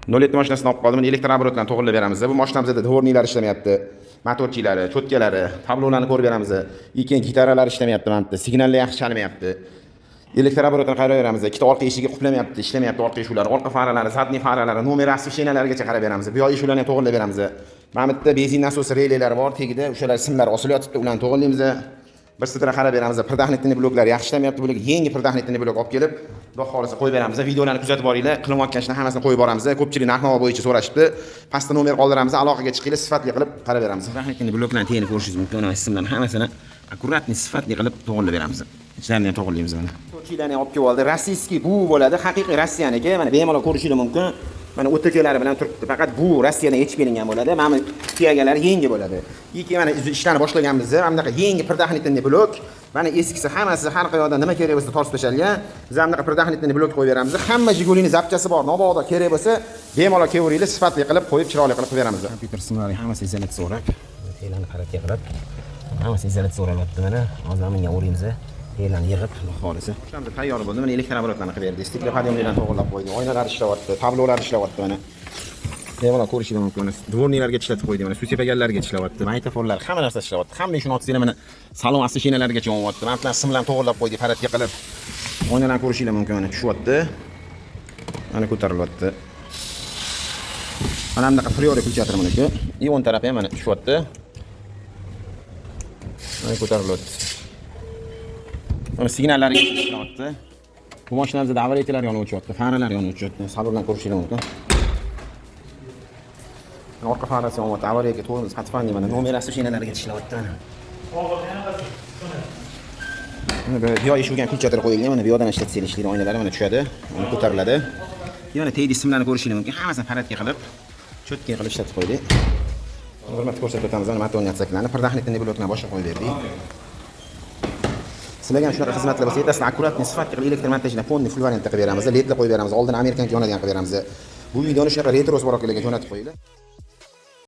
07 mashinasini olib qoldim. Электрооборот larni to'g'irlab beramiz. Bu mashinamizda дворник lar ishlamayapti. Моторчик lari, чётка lari, tablolarni ko'rib beramiz. И keyin gitaralar ishlamayapti mana bu yerda. Signallar yaxshi chalmayapti. Электрооборот ni qarab beramiz. Ikkita orqa eshigi qulflamayapti, ishlamayapti orqa eshiklari, orqa faralari, задний faralari, номер освещения largacha qarab beramiz. Bu yoq eshiklarni ham to'g'irlab beramiz. Mana bu yerda benzin nasosi relelari bor, tagida o'shalar simlar osilyotibdi, ularni to'g'irlaymiz. Bir sidra qarab beramiz. Предохранительный bloklar yaxshi ishlamayapti. Bularga yangi предохранительный blok olib kelib, xudo xohlasa, qo'yib beramiz. Videolarni kuzatib boringlar. Qilinayotgan ishni hammasini qo'yib boramiz. Ko'pchilik narx-navo bo'yicha so'rashibdi. Pastda nomer qoldiramiz, aloqaga chiqinglar, sifatli qilib qarab beramiz. Предохранительный bloklarni tagini ko'rishingiz mumkin. Mana simlarni hammasini аккуратный, sifatli qilib to'g'irlab beramiz. Ichlarini ham to'g'irlaymiz mana. To'rchilarni olib kelib oldi. Российский bu bo'ladi, haqiqiy Rossiyaniki. Mana bemalol ko'rishingiz mumkin. Mana OTKlari bilan turibdi. Faqat bu Rossiyadan yetishib kelingan bo'ladi. Mana bu tuyagalari yangi bo'ladi. Keyin mana ishlarni boshlaganmiz. Mana bunaqa yangi предохранительный blok. Mana eskisi hammasi har qayerdan nima kerak bo'lsa tortib tashlangan. Biz mana bunaqa предохранительный blok qo'yib beramiz. Hamma Jigulini запчасть i bor. Mabodo kerak bo'lsa, bemalol kelaveringlar, sifatli qilib qo'yib, chiroyli qilib qo'yib beramiz. Kompyuter simlari hammasi izolyatsiya o'rab, telani qarab qilib, hammasi izolyatsiya o'ralyapti mana. Hozir bunga o'raymiz. Telani yig'ib, xudo xohlasa. O'shanda tayyor bo'ldi. Mana электрооборот larni qilib berdik. Стеклоподъёмник larni to'g'irlab qo'ydik. Oynalar ishlayapti, tablolar ishlayapti mana. Bemalol ko'rishingiz mumkin. Mana дворник larga ishlatib qo'ydik. Mana suv sepaganlarga ishlayapti. Magnitofonlar, hamma narsa ishlayapti. Hamma ishini olsanglar, mana salon освещения largacha yonyapti. Mana bular simlarni to'g'irlab qo'ydik, порядка qilib. Oynalarni ko'rishingiz mumkin, mana tushyapti. Mana ko'tarilyapti. Mana bunaqa Priori включатель buniki. И o'ng tarafi ham mana tushyapti. Mana ko'tarilyapti. Mana signallari ishlayapti. Bu mashinamizda аварийка lar yonib o'chyapti, faralar yonib o'chyapti. Salondan ko'rishingiz mumkin. Orqa farasi yonyapti, аварийка tormoz, подфарник, mana номер освещения larga ishlayapti mana. Mana bu yoq eshikdan включатель qo'yilgan, mana bu yoqdan ishlatsangiz ishlaydi, oynalari mana tushadi, mana ko'tariladi. Yana tagida simlarni ko'rishingiz mumkin. Hammasini порядка qilib, чётко qilib ishlatib qo'ydik. Bir marta ko'rsatib o'tamiz, mana motorni отсек larni, предохранительный bloklarni boshqa qo'yib berdik. Sizlarga ham shunaqa xizmatlar bo'lsa, ertasini аккуратный, sifatli qilib elektr montajini полный full variantda qilib beramiz. Ledlar qo'yib beramiz, oldin американка yonadigan qilib beramiz. Bu videoni shunaqa retro bor akalarga jo'natib qo'yinglar.